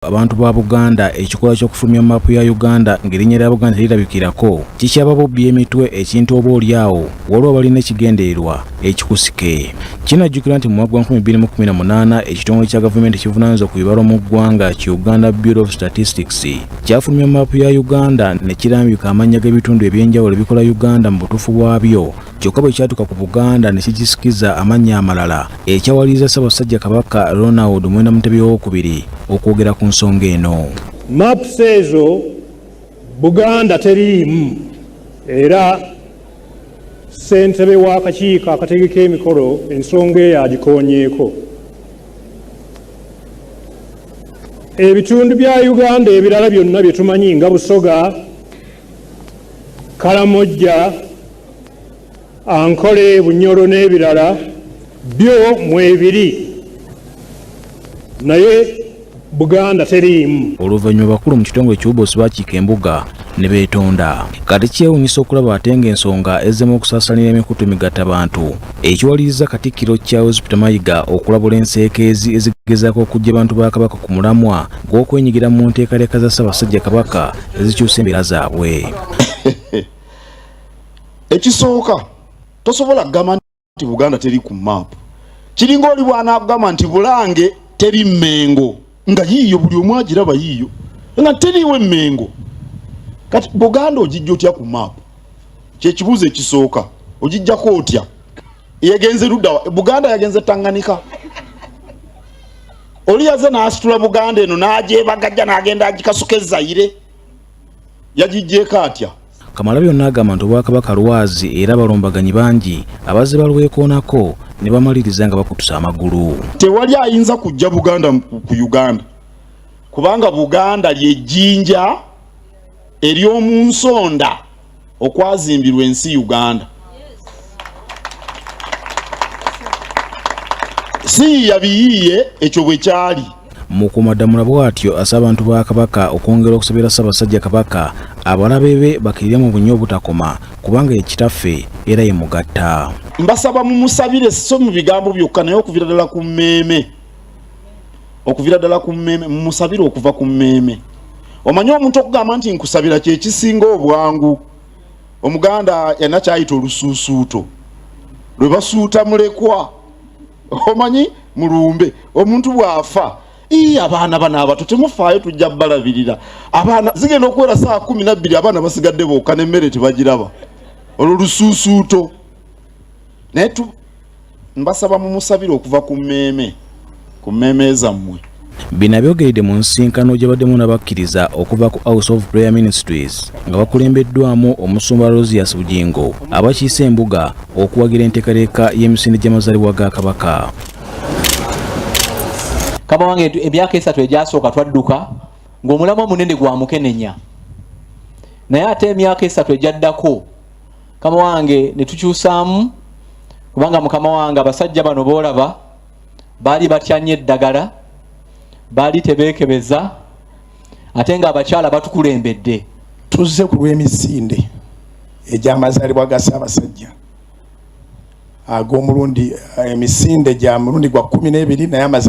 Abantu ba Buganda ekikolwa ky'okufulumya maapu ya Uganda ng'erinnya lya Buganda terirabikirako kikyababobya emitwe, ekintu oba oliawo waliwo balina ekigendererwa ekikusike. Kinajjukirwa nti mu mwaka gwa 2018 ekitongole kya gavumenti ekivunaanyizibwa ku bibalo mu ggwanga ki Uganda Bureau of Statistics kyafulumya maapu ya Uganda ne kirambika amannya g'ebitundu eby'enjawulo ebikola Uganda mu butuufu bwabyo, kyokka bwe kyatuuka ku Buganda ne kigisikiza amannya amalala, ekyawaliriza Ssaabasajja Kabaka Ronald Muwenda Mutebi Owookubiri okwogera ku nsonga eno. Maps ezo Buganda teriimu, era ssentebe w'akakiiko akategeka emikolo ensonga eyo agikoonyeeko. Ebitundu bya Uganda ebirala byonna bye tumanyi nga Busoga, Kalamojja, Ankole, Bunyoro n'ebirala byo mwebiri, naye Buganda teriimu. Oluvannyuma bakulu mu kitongole ky'UBOS bakiika embuga ne beetonda. Kati kyewuunyisa okulaba ate ng'ensonga ezzemu okusaasaanira emikutu emigattabantu, ekiwaliriza Katikkiro Charles Peter Mayiga okulabula enseekeezi ezigezaako okuggya abantu ba Kabaka ku mulamwa gw'okwenyigira mu nteekateeka za Ssaabasajja Kabaka ezikyusa embeera zaabwe. Ekisooka, tosobola kugamba nti Buganda teri ku maapu. Kiringa oli bw'anaakugamba nti Bulange teri Mmengo, nga yiiyo buli omu agiraba yiiyo, nga teriiwo Emmengo. Kati Buganda ogijja otya ku maapu? Kyekibuuzo ekisooka, ogijjako otya? Yagenze ludda wa? Buganda yagenze Tanganyika. Oli yaze n'asitula Buganda eno n'agyebagajja n'agenda agikasuka e Zaire, yagijjeeko atya? Kamalabyonna agamba nti Obwakabaka lwazi era abalumbaganyi bangi abazze balwekoonako ne bamaliriza nga bakutusa amagulu. Tewali ayinza kujja Buganda ku Uganda, kubanga Buganda ly'ejjinja ery'omu nsonda okwazimbirwa ensi Uganda. Siyiya biyiiye ekyo bwe kyali. Mukuumaddamula bw'atyo asaba abantu ba Kabaka okwongera okusabira Ssaabasajja Kabaka abalabe be bakkirire mu bunnya obutakoma, kubanga ye kitaffe era ye mugatta. Mbasaba mumusabire so mu bigambo byokka, naye okuviira ddala ku mmeeme, okuviira ddala ku mmeeme, mumusabire okuva ku mmeeme. Omanyi omuntu okugamba nti nkusabira kye kisinga obwangu. Omuganda yalina kyayita olusuusuuto lwe basuuta mulekwa, omanyi mulumbe omuntu bw'afa, ii abaana bano abato temufaayo, tujja balabirira. Abaana zigenda okuwera saa 12, abaana basigadde bokka n'emmere tebagiraba, olwo lusuusuuto. Naye mbasaba mumusabire okuva ku mmeeme, ku mmeeme zammwe. Bino abyogeredde mu nsisinkano gye baddemu n'abakkiriza okuva ku House of Prayer Ministries nga bakulembeddwamu omusumba Rosius Bugingo, abakiise embuga okuwagira enteekateeka y'emisinde gy'amazaalibwa ga Kabaka. Kama wange, emyaka 3 egyasooka twadduka ng'omulamwa omunene gwa mukenenya, naye ate emyaka 3 egyaddako kama wange ne tukyusaamu, kubanga mukama wange abasajja bano boolaba baali batya nnyo eddagala, baali tebeekebeza, ate ng'abakyala batukulembedde. Tuzze ku lw'emisinde egy'amazaalibwa ga Ssaabasajja ag'omulundi, emisinde gya mulundi gwa 12, naye amazaalibwa